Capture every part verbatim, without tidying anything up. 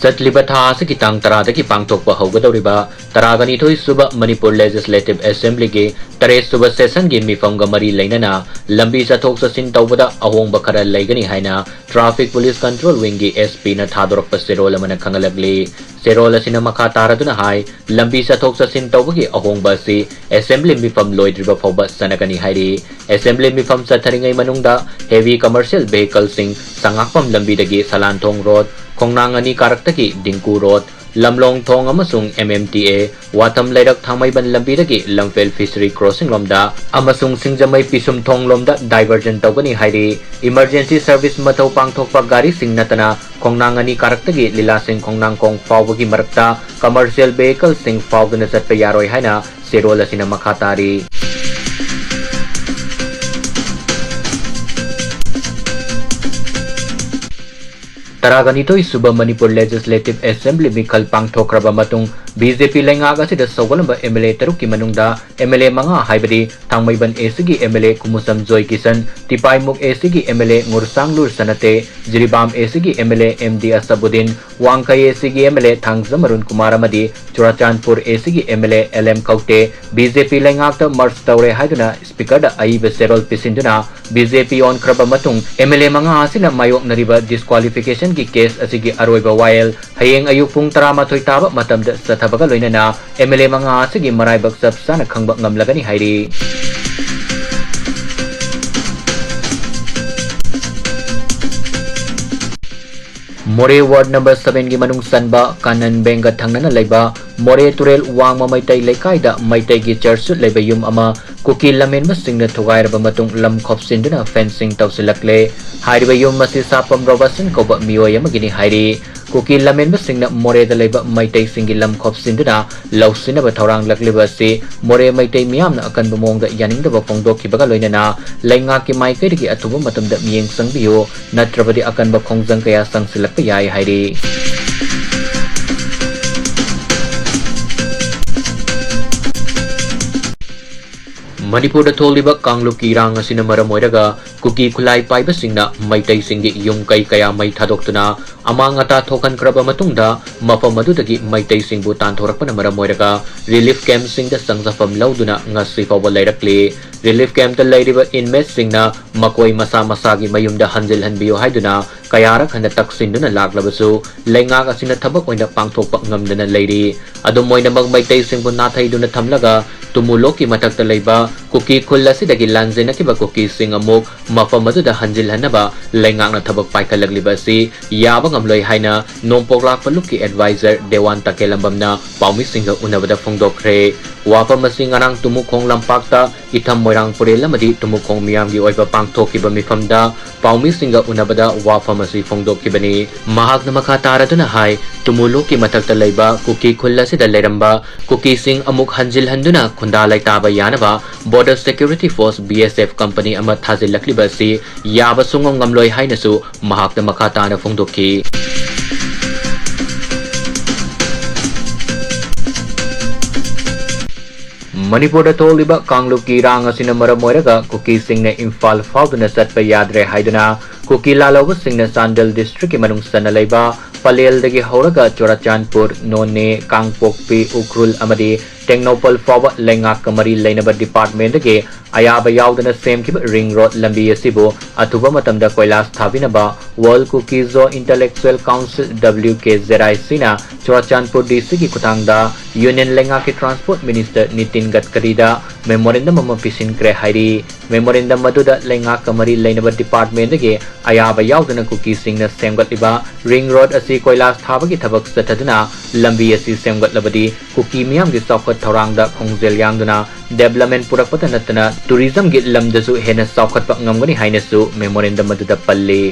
ꯆꯠꯂꯤꯕ ꯊꯥ ꯑꯁꯤꯒꯤ ꯇꯥꯡ ꯇꯔꯥꯗꯒꯤ ꯄꯥꯡꯊꯣꯛꯄ ꯍꯧꯒꯗꯧꯔꯤꯕ ꯇꯔꯥꯒ ꯅꯤꯊꯣꯏ ꯁꯨꯕ ꯃꯅꯤꯄꯨꯔ Legislative Assemblyꯒꯤ ꯇꯔꯦꯠ ꯁꯨꯕ sessionꯒꯤ ꯃꯤꯐꯝꯒ ꯃꯔꯤ ꯂꯩꯅꯅ ꯂꯝꯕꯤ ꯆꯠꯊꯣꯛ ꯆꯠꯁꯤꯟ ꯇꯧꯕꯗ ꯑꯍꯣꯡꯕ ꯈꯔ ꯂꯩꯒꯅꯤ ꯍꯥꯏꯅ Traffic Police Control Wingꯒꯤ SPꯅ ꯊꯥꯗꯣꯔꯛꯄ ꯆꯦꯔꯣꯜ ꯑꯃꯅ ꯈꯪꯍꯜꯂꯛꯂꯤ꯫ ꯆꯦꯔꯣꯜ ꯑꯁꯤꯅ ꯃꯈꯥ ꯇꯥꯔꯗꯨꯅ ꯍꯥꯏ, ꯂꯝꯕꯤ ꯆꯠꯊꯣꯛ ꯆꯠꯁꯤꯟ ꯇꯧꯕꯒꯤ ꯑꯍꯣꯡꯕ ꯑꯁꯤ Assembly ꯃꯤꯐꯝ ꯂꯣꯏꯗ꯭ꯔꯤꯕ ꯐꯥꯎꯕ ꯆꯠꯅꯒꯅꯤ ꯍꯥꯏꯔꯤ꯫ Assembly ꯃꯤꯐꯝ ꯆꯠꯊꯔꯤꯉꯩ ꯃꯅꯨꯡꯗ heavy commercial vehicleꯁꯤꯡ ꯆꯉꯥꯛꯄꯝ ꯂꯝꯕꯤꯗꯒꯤ ꯁꯂꯥꯟꯊꯣꯡ ꯔꯣꯗ, ꯈꯣꯡꯅꯥꯡ ꯑꯅꯤ ꯀꯥꯔꯛꯇꯒꯤ ꯗꯤꯡꯀꯨ ꯔꯣꯗ, ꯂꯝꯂꯣꯡ ꯊꯣꯡ ꯑꯃꯁꯨꯡ MMTA, ꯋꯥꯊꯝ ꯂꯩꯔꯛ ꯊꯥꯡꯃꯩꯕꯟ ꯂꯝꯕꯤꯗꯒꯤ ꯂꯝꯐꯦꯜ Fishery Crossing ꯂꯣꯝꯗ ꯑꯃꯁꯨꯡ ꯁꯤꯡꯖꯃꯩ ꯄꯤꯁꯨꯝ ꯊꯣꯡ ꯂꯣꯝꯗ diversion ꯇꯧꯒꯅꯤ ꯍꯥꯏꯔꯤ꯫ Emergency service ꯃꯊꯧ ꯄꯥꯡꯊꯣꯛꯄ ꯒꯥꯔꯤꯁꯤꯡ ꯅꯠꯇꯅ ꯈꯣꯡꯅꯥꯡ ꯑꯅꯤ ꯀꯥꯔꯛꯇꯒꯤ ꯂꯤꯂꯥꯁꯤꯡ ꯈꯣꯡꯅꯥꯡꯈꯣꯡ ꯐꯥꯎꯕꯒꯤ ꯃꯔꯛꯇ commercial vehicleꯁꯤꯡ ꯐꯥꯎꯗꯨꯅ ꯆꯠꯄ ꯌꯥꯔꯣꯏ ꯍꯥꯏꯅ ꯆꯦꯔꯣꯜ ꯑꯁꯤꯅ ꯃꯈꯥ ꯇꯥꯔꯤ꯫ ꯇꯔꯥꯒ ꯅꯤꯊꯣꯏ ꯁꯨꯕ ꯃꯅꯤꯄꯨꯔ Legislative Assembly ꯃꯤꯈꯜ ꯄꯥꯡꯊꯣꯛꯈ꯭ꯔꯕ ꯃꯇꯨꯡ, BJP ꯂꯩꯉꯥꯛ ꯑꯁꯤꯗ ꯁꯧꯒꯠꯂꯝꯕ MLA ꯇꯔꯨꯛꯀꯤ ꯃꯅꯨꯡꯗ MLA ꯃꯉꯥ ꯍꯥꯏꯕꯗꯤ ꯊꯥꯡꯃꯩꯕꯟ Aꯒꯤ MLA ꯀꯨꯃꯨꯁꯝ ꯖꯣꯏꯀꯤꯁꯟ, ꯇꯤꯄꯥꯏꯃꯨꯛ Aꯒꯤ MLA ꯉꯨꯔꯁꯥꯡꯂꯨꯔ ꯁꯅꯥꯇꯦ, Jiribam Aꯒꯤ MLA M D ꯑꯁꯕꯨꯗꯤꯟ, ꯋꯥꯡꯈꯩ Aꯒꯤ MLA ꯊꯥꯡꯖꯝ ꯑꯔꯨꯟ ꯀꯨꯃꯥꯔ ꯑꯃꯗꯤ Churachandpur Aꯒꯤ MLA L M ꯈꯧꯇꯦ BJP ꯂꯩꯉꯥꯛꯇ merge ꯇꯧꯔꯦ ꯍꯥꯏꯗꯨꯅ Speakerꯗ ꯑꯏꯕ ꯆꯦꯔꯣꯜ ꯄꯤꯁꯤꯟꯗꯨꯅ BJP ꯑꯣꯟꯈ꯭ꯔꯕ ꯃꯇꯨꯡ MLA ꯃꯉꯥ ꯑꯁꯤꯅ ꯃꯥꯌꯣꯛꯅꯔꯤꯕ disqualificationꯒꯤ case ꯑꯁꯤꯒꯤ ꯑꯔꯣꯏꯕ ꯋꯥꯌꯦꯜ ꯍꯌꯦꯡ ꯑꯌꯨꯛ ꯄꯨꯡ ꯇꯔꯥꯃꯥꯊꯣꯏ ꯇꯥꯕ ꯃꯇꯝꯗ ꯆꯠꯊꯕꯒ ꯂꯣꯏꯅꯅ MLA ꯃꯉꯥ ꯑꯁꯤꯒꯤ ꯃꯔꯥꯏꯕꯛ ꯆꯞ ꯆꯥꯅ ꯈꯪꯕ ꯉꯝꯂꯒꯅꯤ ꯍꯥꯏꯔꯤ꯫ ꯃꯣꯔꯦ ward number sevenꯒꯤ ꯃꯅꯨꯡ ꯆꯟꯕ ꯀꯥꯅꯟ ꯕꯦꯡꯒ ꯊꯪꯅꯅ ꯂꯩꯕ ꯃꯣꯔꯦ ꯇꯨꯔꯦꯜ ꯋꯥꯡꯃ ꯃꯩꯇꯩ ꯂꯩꯀꯥꯏꯗ ꯃꯩꯇꯩꯒꯤ church ꯁꯨꯠ ꯂꯩꯕ ꯌꯨꯝ ꯑꯃ ꯀꯨꯀꯤ ꯂꯝꯍꯦꯟꯕꯁꯤꯡꯅ ꯊꯨꯒꯥꯏꯔꯕ ꯃꯇꯨꯡ ꯂꯝ ꯈꯣꯞꯆꯤꯟꯗꯨꯅ fencing ꯇꯧꯁꯤꯜꯂꯛꯂꯦ꯫ ꯍꯥꯏꯔꯤꯕ ꯌꯨꯝ ꯑꯁꯤ ꯁꯥꯄꯝ ꯔꯣꯕꯔꯠꯁꯟ ꯀꯧꯕ ꯃꯤꯑꯣꯏ ꯑꯃꯒꯤꯅꯤ ꯍꯥꯏꯔꯤ꯫ ꯀꯨꯀꯤ ꯂꯝꯍꯦꯟꯕꯁꯤꯡꯅ ꯃꯣꯔꯦꯗ ꯂꯩꯕ ꯃꯩꯇꯩꯁꯤꯡꯒꯤ ꯂꯝ ꯈꯣꯞꯆꯤꯟꯗꯨꯅ ꯂꯧꯁꯤꯟꯅꯕ ꯊꯧꯔꯥꯡꯂꯛꯂꯤꯕ ꯑꯁꯤ ꯃꯣꯔꯦ ꯃꯩꯇꯩ ꯃꯤꯌꯥꯝꯅ ꯑꯀꯟꯕ ꯃꯑꯣꯡꯗ ꯌꯥꯅꯤꯡꯗꯕ ꯐꯣꯡꯗꯣꯛꯈꯤꯕꯒ ꯂꯣꯏꯅꯅ ꯂꯩꯉꯥꯛꯀꯤ ꯃꯥꯏꯀꯩꯗꯒꯤ ꯑꯊꯨꯕ ꯃꯇꯝꯗ ꯃꯤꯠꯌꯦꯡ ꯆꯪꯕꯤꯌꯨ, ꯅꯠꯇ꯭ꯔꯕꯗꯤ ꯑꯀꯟꯕ ꯈꯣꯡꯖꯪ ꯀꯌꯥ ꯆꯪꯁꯤꯜꯂꯛꯄ ꯌꯥꯏ ꯍꯥꯏꯔꯤ꯫ ꯃꯅꯤꯄꯨꯔꯗ ꯊꯣꯛꯂꯤꯕ ꯀꯥꯡꯂꯨꯞꯀꯤ ꯏꯔꯥꯡ ꯑꯁꯤꯅ ꯃꯔꯝ ꯑꯣꯏꯔꯒ ꯀꯨꯀꯤ ꯈꯨꯠꯂꯥꯏ ꯄꯥꯏꯕꯁꯤꯡꯅ ꯃꯩꯇꯩꯁꯤꯡꯒꯤ ꯌꯨꯝ ꯀꯩ ꯀꯌꯥ ꯃꯩ ꯊꯥꯗꯣꯛꯇꯨꯅ ꯑꯃꯥꯡ ꯑꯇꯥ ꯊꯣꯛꯍꯟꯈ꯭ꯔꯕ ꯃꯇꯨꯡꯗ, ꯃꯐꯝ ꯑꯗꯨꯗꯒꯤ ꯃꯩꯇꯩꯁꯤꯡꯕꯨ ꯇꯥꯟꯊꯣꯔꯛꯄꯅ ꯃꯔꯝ ꯑꯣꯏꯔꯒ relief campꯁꯤꯡꯗ ꯆꯪꯖꯐꯝ ꯂꯧꯗꯨꯅ ꯉꯁꯤ ꯐꯥꯎꯕ ꯂꯩꯔꯛꯂꯤ꯫ Relief campꯇ ꯂꯩꯔꯤꯕ inmateꯁꯤꯡꯅ ꯃꯈꯣꯏ ꯃꯁꯥ ꯃꯁꯥꯒꯤ ꯃꯌꯨꯝꯗ ꯍꯟꯖꯤꯜꯍꯟꯕꯤꯌꯨ ꯍꯥꯏꯗꯨꯅ ꯀꯌꯥꯔꯛ ꯍꯟꯅ ꯇꯛꯁꯤꯟꯗꯨꯅ ꯂꯥꯛꯂꯕꯁꯨ, ꯂꯩꯉꯥꯛ ꯑꯁꯤꯅ ꯊꯕꯛ ꯑꯣꯏꯅ ꯄꯥꯡꯊꯣꯛꯄ ꯉꯝꯗꯅ ꯂꯩꯔꯤ꯫ ꯑꯗꯨꯝ ꯑꯣꯏꯅꯃꯛ, ꯃꯩꯇꯩꯁꯤꯡꯕꯨ ꯅꯥꯊꯩꯗꯨꯅ ꯊꯝꯂꯒ ꯇꯨꯃꯨꯂꯣꯛꯀꯤ ꯃꯊꯛꯇ ꯂꯩꯕ ꯀꯨꯀꯤ ꯈꯨꯜ ꯑꯁꯤꯗꯒꯤ ꯂꯥꯟꯖꯦꯟꯅꯈꯤꯕ ꯀꯨꯀꯤꯁꯤꯡ ꯑꯃꯨꯛ ꯃꯐꯝ ꯑꯗꯨꯗ ꯍꯟꯖꯤꯜꯍꯟꯅꯕ ꯂꯩꯉꯥꯛꯅ ꯊꯕꯛ ꯄꯥꯏꯈꯠꯂꯛꯂꯤꯕ ꯑꯁꯤ ꯌꯥꯕ ꯉꯝꯂꯣꯏ ꯍꯥꯏꯅ ꯅꯣꯡꯄꯣꯛ ꯂꯥꯛꯄ ꯂꯨꯞꯀꯤ advisor ꯗꯦꯋꯥꯟ ꯇꯈꯦꯜꯂꯝꯕꯝꯅ ꯄꯥꯎꯃꯤꯁꯤꯡꯒ ꯎꯅꯕꯗ ꯐꯣꯡꯗꯣꯛꯈ꯭ꯔꯦ꯫ ꯋꯥꯐꯝ ꯑꯁꯤ ꯉꯔꯥꯡ ꯇꯨꯃꯨꯈꯣꯡ ꯂꯝꯄꯥꯛꯇ ꯏꯊꯝ ꯃꯣꯏꯔꯥꯡ ꯄꯨꯔꯦꯜ ꯑꯃꯗꯤ ꯇꯨꯃꯨꯈꯣꯡ ꯃꯤꯌꯥꯝꯒꯤ ꯑꯣꯏꯕ ꯄꯥꯡꯊꯣꯛꯈꯤꯕ ꯃꯤꯐꯝꯗ ꯄꯥꯎꯃꯤꯁꯤꯡꯒ ꯎꯅꯕꯗ ꯋꯥꯐꯝ ꯑꯁꯤ ꯐꯣꯡꯗꯣꯛꯈꯤꯕꯅꯤ꯫ ꯃꯍꯥꯛꯅ ꯃꯈꯥ ꯇꯥꯔꯗꯨꯅ ꯍꯥꯏ, ꯇꯨꯃꯨꯂꯣꯛꯀꯤ ꯃꯊꯛꯇ ꯂꯩꯕ ꯀꯨꯀꯤ ꯈꯨꯜ ꯑꯁꯤꯗ ꯂꯩꯔꯝꯕ ꯀꯨꯀꯤꯁꯤꯡ ꯑꯃꯨꯛ ꯍꯟꯖꯤꯜꯍꯟꯗꯨꯅ ꯈꯨꯟꯗꯥ ꯂꯩꯇꯥꯕ ꯌꯥꯅꯕ Border Security Force, B S F, company ꯑꯃ ꯊꯥꯖꯤꯜꯂꯛꯂꯤꯕ ꯑꯁꯤ ꯌꯥꯕ ꯁꯨꯡꯉꯝ ꯉꯝꯂꯣꯏ ꯍꯥꯏꯅꯁꯨ ꯃꯍꯥꯛꯅ ꯃꯈꯥ ꯇꯥꯅ ꯐꯣꯡꯗꯣꯛꯈꯤ꯫ ꯃꯅꯤꯄꯨꯔꯗ ꯊꯣꯛꯂꯤꯕ ꯀꯥꯡꯂꯨꯞꯀꯤ ꯏꯔꯥꯡ ꯑꯁꯤꯅ ꯃꯔꯝ ꯑꯣꯏꯔꯒ ꯀꯨꯀꯤꯁꯤꯡꯅ ꯏꯝꯐꯥꯜ ꯐꯥꯎꯗꯨꯅ ꯆꯠꯄ ꯌꯥꯗ꯭ꯔꯦ ꯍꯥꯏꯗꯨꯅ ꯀꯨꯀꯤ ꯂꯥꯜꯍꯧꯕꯁꯤꯡꯅ ꯆꯥꯟꯗꯦꯜ districtꯀꯤ ꯃꯅꯨꯡ ꯆꯟꯅ ꯂꯩꯕ ꯄꯂꯦꯜꯗꯒꯤ ꯍꯧꯔꯒ ꯆꯨꯔꯥꯆꯥꯟꯄꯨꯔ, ꯅꯣꯅꯦ, ꯀꯥꯡꯄꯣꯛꯄꯤ, ꯎꯈ꯭ꯔꯨꯜ ꯑꯃꯗꯤ ꯇꯦꯡꯅꯧꯄꯜ ꯐꯥꯎꯕ ꯂꯩꯉꯥꯛꯀ ꯃꯔꯤ ꯂꯩꯅꯕ departmentꯗꯒꯤ ꯑꯌꯥꯕ ꯌꯥꯎꯗꯅ ꯁꯦꯝꯈꯤꯕ ring road ꯂꯝꯕꯤ ꯑꯁꯤꯕꯨ ꯑꯊꯨꯕ ꯃꯇꯝꯗ ꯀꯣꯏꯂꯥꯁ ꯊꯥꯕꯤꯅꯕ World Kuki Zo Intellectual Council, W K Z I Cꯅ Churachandpur DCꯒꯤ ꯈꯨꯠꯊꯥꯡꯗ Union ꯂꯩꯉꯥꯛꯀꯤ Transport Minister ꯅꯤꯇꯤꯟ ꯒꯗꯀꯔꯤꯗ memorandum ꯑꯃ ꯄꯤꯁꯤꯟꯈ꯭ꯔꯦ ꯍꯥꯏꯔꯤ꯫ Memorandum ꯑꯗꯨꯗ ꯂꯩꯉꯥꯛꯀ ꯃꯔꯤ ꯂꯩꯅꯕ departmentꯗꯒꯤ ꯑꯌꯥꯕ ꯌꯥꯎꯗꯅ ꯀꯨꯀꯤꯁꯤꯡꯅ ꯁꯦꯝꯒꯠꯂꯤꯕ ring road ꯑꯁꯤ ꯀꯣꯏꯂꯥꯁ ꯊꯥꯕꯒꯤ ꯊꯕꯛ ꯆꯠꯊꯗꯨꯅ ꯂꯝꯕꯤ ꯑꯁꯤ ꯁꯦꯝꯒꯠꯂꯕꯗꯤ ꯀꯨꯀꯤ ꯃꯤꯌꯥꯝꯒꯤ ꯆꯥꯎꯈꯠ ꯊꯧꯔꯥꯡꯗ ꯈꯣꯡꯖꯦꯜ ꯌꯥꯡꯗꯨꯅ development ꯄꯨꯔꯛꯄꯇ ꯅꯠꯇꯅ tourismꯒꯤ ꯂꯝꯗꯁꯨ ꯍꯦꯟꯅ ꯆꯥꯎꯈꯠꯄ ꯉꯝꯒꯅꯤ ꯍꯥꯏꯅꯁꯨ memorandum ꯑꯗꯨꯗ ꯄꯜꯂꯤ꯫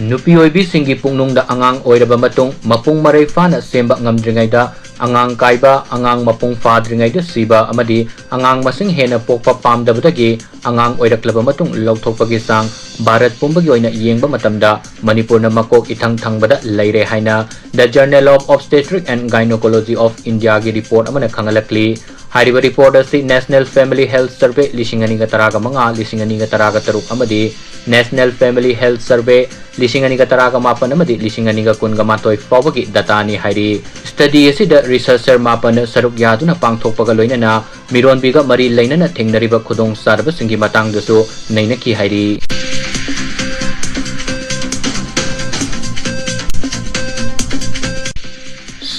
ꯅꯨꯄꯤ ꯑꯣꯏꯕꯤꯁꯤꯡꯒꯤ ꯄꯨꯛꯅꯨꯡꯗ ꯑꯉꯥꯡ ꯑꯣꯏꯔꯕ ꯃꯇꯨꯡ ꯃꯄꯨꯡ ꯃꯔꯩ ꯐꯥꯅ ꯁꯦꯝꯕ ꯉꯝꯗ꯭ꯔꯤꯉꯩꯗ ꯑꯉꯥꯡ ꯀꯥꯏꯕ, ꯑꯉꯥꯡ ꯃꯄꯨꯡ ꯐꯥꯗ꯭ꯔꯤꯉꯩꯗ ꯁꯤꯕ ꯑꯃꯗꯤ ꯑꯉꯥꯡ ꯃꯁꯤꯡ ꯍꯦꯟꯅ ꯄꯣꯛꯄ ꯄꯥꯝꯗꯕꯗꯒꯤ ꯑꯉꯥꯡ ꯑꯣꯏꯔꯛꯂꯕ ꯃꯇꯨꯡ ꯂꯧꯊꯣꯛꯄꯒꯤ ꯆꯥꯡ ꯚꯥꯔꯠ ꯄꯨꯝꯕꯒꯤ ꯑꯣꯏꯅ ꯌꯦꯡꯕ ꯃꯇꯝꯗ ꯃꯅꯤꯄꯨꯔꯅ ꯃꯀꯣꯛ ꯏꯊꯪ ꯊꯪꯕꯗ ꯂꯩꯔꯦ ꯍꯥꯏꯅ The Journal of Obstetric and Gynecology of Indiaꯒꯤ report ꯑꯃꯅ ꯈꯪꯍꯜꯂꯛꯂꯤ꯫ ꯍꯥꯏꯔꯤꯕ report ꯑꯁꯤ National Family Health Survey ꯂꯤꯁꯤꯡ ꯑꯅꯤꯒ ꯇꯔꯥꯒ ꯃꯉꯥ, ꯂꯤꯁꯤꯡ ꯑꯅꯤꯒ ꯇꯔꯥꯒ ꯇꯔꯨꯛ ꯑꯃꯗꯤ National Family Health Survey ꯂꯤꯁꯤꯡ ꯑꯅꯤꯒ ꯇꯔꯥꯒ ꯃꯥꯄꯟ ꯑꯃꯗꯤ ꯂꯤꯁꯤꯡ ꯑꯅꯤꯒ ꯀꯨꯟꯒ ꯃꯥꯊꯣꯏ ꯐꯥꯎꯕꯒꯤ dataꯅꯤ ꯍꯥꯏꯔꯤ꯫ Study ꯑꯁꯤꯗ researcher ꯃꯥꯄꯟꯅ ꯁꯔꯨꯛ ꯌꯥꯗꯨꯅ ꯄꯥꯡꯊꯣꯛꯄꯒ ꯂꯣꯏꯅꯅ ꯃꯤꯔꯣꯟꯕꯤꯒ ꯃꯔꯤ ꯂꯩꯅꯅ ꯊꯦꯡꯅꯔꯤꯕ ꯈꯨꯗꯣꯡꯆꯥꯗꯕꯁꯤꯡꯒꯤ ꯃꯇꯥꯡꯗꯁꯨ ꯅꯩꯅꯈꯤ ꯍꯥꯏꯔꯤ꯫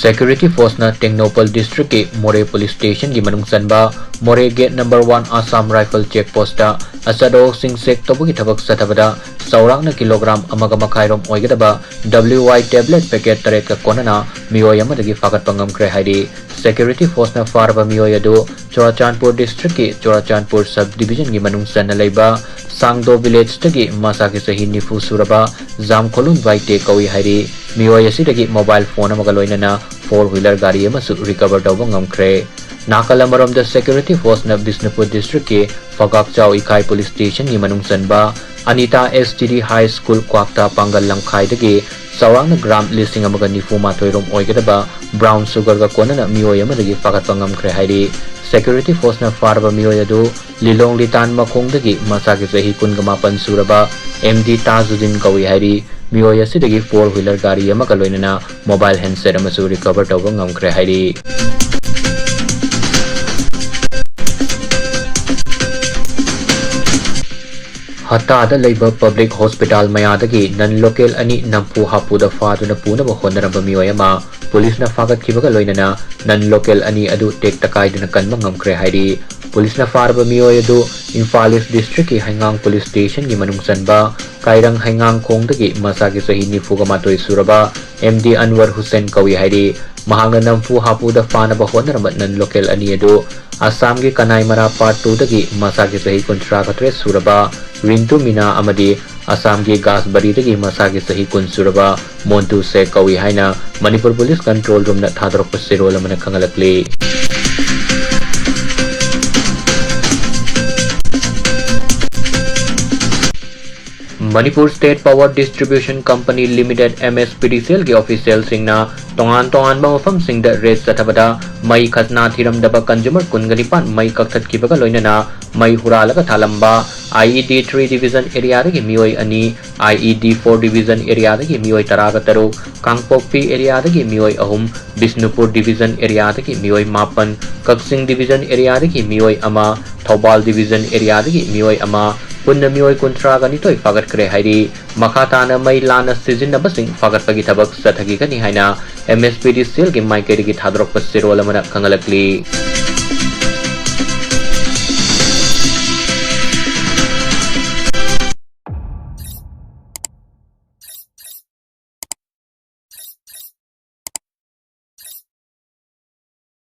Security forceꯅ ꯇꯦꯡꯅꯧꯄꯜ districtꯀꯤ ꯃꯣꯔꯦ police stationꯒꯤ ꯃꯅꯨꯡ ꯆꯟꯕ ꯃꯣꯔꯦ gate number one Assam Rifle check postꯇ ꯑꯆꯠ ꯑꯋꯣꯛꯁꯤꯡ check ꯇꯧꯕꯒꯤ ꯊꯕꯛ ꯆꯠꯊꯕꯗ ꯆꯥꯎꯔꯥꯛꯅ kilogram ꯑꯃꯒ ꯃꯈꯥꯏꯔꯣꯝ ꯑꯣꯏꯒꯗꯕ W Y tablet packet ꯇꯔꯦꯠꯀ ꯀꯣꯟꯅꯅ ꯃꯤꯑꯣꯏ ꯑꯃꯗꯒꯤ ꯐꯥꯒꯠꯄ ꯉꯝꯈ꯭ꯔꯦ ꯍꯥꯏꯔꯤ꯫ Security forceꯅ ꯐꯥꯔꯕ ꯃꯤꯑꯣꯏ ꯑꯗꯨ ꯆꯨꯔꯥꯆꯥꯟꯄꯨꯔ districtꯀꯤ ꯆꯨꯔꯥꯆꯥꯟꯄꯨꯔ subdivisionꯒꯤ ꯃꯅꯨꯡ ꯆꯟꯅ ꯂꯩꯕ ꯁꯥꯡꯗꯣ villageꯇꯒꯤ ꯃꯁꯥꯒꯤ ꯆꯍꯤ ꯅꯤꯐꯨ ꯁꯨꯔꯕ ꯖꯥꯝꯈꯣꯂꯨꯟ ꯋꯥꯏꯇꯦ ꯀꯧꯏ ꯍꯥꯏꯔꯤ꯫ ꯃꯤꯑꯣꯏ ꯑꯁꯤꯗꯒꯤ mobile phone ꯑꯃꯒ ꯂꯣꯏꯅꯅ four wheeler ꯒꯥꯔꯤ ꯑꯃꯁꯨ recover ꯇꯧꯕ ꯉꯝꯈ꯭ꯔꯦ꯫ ꯅꯥꯀꯜ ꯑꯃꯔꯣꯝꯗ Security forceꯅ ꯕꯤꯁꯅꯨꯄꯨꯔ districtꯀꯤ ꯐꯒꯥꯛꯆꯥꯎ ꯏꯀꯥꯏ police stationꯒꯤ ꯃꯅꯨꯡ ꯆꯟꯕ Anita S T D High School ꯀ꯭ꯋꯥꯛꯇꯥ ꯄꯥꯡꯒꯜ ꯂꯝꯈꯥꯏꯗꯒꯤ ꯆꯥꯎꯔꯥꯛꯅ gram ꯂꯤꯁꯤꯡ ꯑꯃꯒ ꯅꯤꯐꯨ ꯃꯥꯊꯣꯏ ꯔꯣꯝ ꯑꯣꯏꯒꯗꯕ brown sugarꯒ ꯀꯣꯟꯅꯅ ꯃꯤꯑꯣꯏ ꯑꯃꯗꯒꯤ ꯐꯥꯒꯠꯄ ꯉꯝꯈ꯭ꯔꯦ ꯍꯥꯏꯔꯤ꯫ Security forceꯅ ꯐꯥꯔꯕ ꯃꯤꯑꯣꯏ ꯑꯗꯨ ꯂꯤꯂꯣꯡ ꯂꯤꯇꯥꯟ ꯃꯈꯣꯡꯗꯒꯤ ꯃꯁꯥꯒꯤ ꯆꯍꯤ ꯀꯨꯟꯒ ꯃꯥꯄꯟ ꯁꯨꯔꯕ M D ꯇꯥꯖꯨꯗꯤꯟ ꯀꯧꯏ ꯍꯥꯏꯔꯤ꯫ ꯃꯤꯑꯣꯏ ꯑꯁꯤꯗꯒꯤ four wheeler ꯒꯥꯔꯤ ꯑꯃꯒ ꯂꯣꯏꯅꯅ mobile handset ꯑꯃꯁꯨ recover ꯇꯧꯕ ꯉꯝꯈ꯭ꯔꯦ ꯍꯥꯏꯔꯤ꯫ ꯍꯠꯇꯥꯗ ꯂꯩꯕ public hospital ꯃꯌꯥꯗꯒꯤ non local ꯑꯅꯤ ꯅꯝꯐꯨ ꯍꯥꯐꯨꯗ ꯐꯥꯗꯨꯅ ꯄꯨꯅꯕ ꯍꯣꯠꯅꯔꯝꯕ ꯃꯤꯑꯣꯏ ꯑꯃ ꯄꯨꯂꯤꯁꯅ ꯐꯥꯒꯠꯈꯤꯕꯒ ꯂꯣꯏꯅꯅ non local ꯑꯅꯤ ꯑꯗꯨ ꯇꯦꯛꯇ ꯀꯥꯏꯗꯅ ꯀꯟꯕ ꯉꯝꯈ꯭ꯔꯦ ꯍꯥꯏꯔꯤ꯫ ꯄꯨꯂꯤꯁꯅ ꯐꯥꯔꯕ ꯃꯤꯑꯣꯏ ꯑꯗꯨ ꯏꯝꯐꯥꯜ East districtꯀꯤ ꯍꯩꯉꯥꯡ police stationꯒꯤ ꯃꯅꯨꯡ ꯆꯟꯕ ꯀꯥꯏꯔꯪ ꯍꯩꯉꯥꯡꯈꯣꯡꯗꯒꯤ ꯃꯁꯥꯒꯤ ꯆꯍꯤ ꯅꯤꯐꯨꯒ ꯃꯥꯊꯣꯏ ꯁꯨꯔꯕ M D ꯑꯟꯋꯔ ꯍꯨꯁꯦꯟ ꯀꯧꯏ ꯍꯥꯏꯔꯤ꯫ ꯃꯍꯥꯛꯅ ꯅꯝꯐꯨ ꯍꯥꯐꯨꯗ ꯐꯥꯅꯕ ꯍꯣꯠꯅꯔꯝꯕ non local ꯑꯅꯤ ꯑꯗꯨ ꯑꯁꯥꯝꯒꯤ ꯀꯅꯥꯏꯃꯔꯥ part twoꯗꯒꯤ ꯃꯁꯥꯒꯤ ꯆꯍꯤ ꯀꯨꯟꯊ꯭ꯔꯥꯒ ꯇꯔꯦꯠ ꯁꯨꯔꯕ ꯔꯤꯟꯇꯨ ꯃꯤꯅꯥ ꯑꯃꯗꯤ ꯑꯁꯥꯝꯒꯤ ꯒꯥꯁꯕꯔꯤꯗꯒꯤ ꯃꯁꯥꯒꯤ ꯆꯍꯤ ꯀꯨꯟ ꯁꯨꯔꯕ ꯃꯣꯟꯇꯨ ꯁꯦꯈ ꯀꯧꯏ ꯍꯥꯏꯅ ꯃꯅꯤꯄꯨꯔ ꯄꯨꯂꯤꯁ ꯀꯟꯇ꯭ꯔꯣꯜ ꯔꯨꯝꯅ ꯊꯥꯗꯣꯔꯛꯄ ꯆꯦꯔꯣꯜ ꯑꯃꯅ ꯈꯪꯍꯜꯂꯛꯂꯤ꯫ Manipur State Power Distribution Company Limited, MSPDCL ꯒꯤ official ꯁꯤꯡꯅ ꯇꯣꯉꯥꯟ ꯇꯣꯉꯥꯟꯕ ꯃꯐꯝꯁꯤꯡꯗ raid ꯆꯠꯊꯕꯗ ꯃꯩ ꯈꯖꯅꯥ ꯊꯤꯔꯝꯗꯕ consumer ꯀꯨꯟꯒ ꯅꯤꯄꯥꯟ ꯃꯩ ꯀꯛꯊꯠꯈꯤꯕꯒ ꯂꯣꯏꯅꯅ ꯃꯩ ꯍꯨꯔꯥꯜꯂꯒ ꯊꯥꯂꯝꯕ IED three division area ꯗꯒꯤ ꯃꯤꯑꯣꯏ ꯑꯅꯤ, IED four division area ꯗꯒꯤ ꯃꯤꯑꯣꯏ ꯇꯔꯥꯒ ꯇꯔꯨꯛ, ꯀꯥꯡꯄꯣꯛꯄꯤ area ꯗꯒꯤ ꯃꯤꯑꯣꯏ ꯑꯍꯨꯝ, ꯕꯤꯁꯅꯨꯄꯨꯔ division area ꯗꯒꯤ ꯃꯤꯑꯣꯏ ꯃꯥꯄꯟ, ꯀꯛꯆꯤꯡ division area ꯗꯒꯤ ꯃꯤꯑꯣꯏ ꯑꯃ, ꯊꯧꯕꯥꯜ division area ꯗꯒꯤ ꯃꯤꯑꯣꯏ ꯑꯃ, ꯄꯨꯟꯅ ꯃꯤꯑꯣꯏ ꯀꯨꯟꯊ꯭ꯔꯥꯒ ꯅꯤꯊꯣꯏ ꯐꯥꯒꯠꯈ꯭ꯔꯦ ꯍꯥꯏꯔꯤ꯫ ꯃꯈꯥ ꯇꯥꯅ ꯃꯩ ꯂꯥꯟꯅ ꯁꯤꯖꯤꯟꯅꯕꯁꯤꯡ ꯐꯥꯒꯠꯄꯒꯤ ꯊꯕꯛ ꯆꯠꯊꯈꯤꯒꯅꯤ ꯍꯥꯏꯅ MSPDCL ꯒꯤ ꯃꯥꯏꯀꯩꯗꯒꯤ ꯊꯥꯗꯣꯔꯛꯄ ꯆꯦꯔꯣꯜ ꯑꯃꯅ ꯈꯪꯍꯜꯂꯛꯂꯤ꯫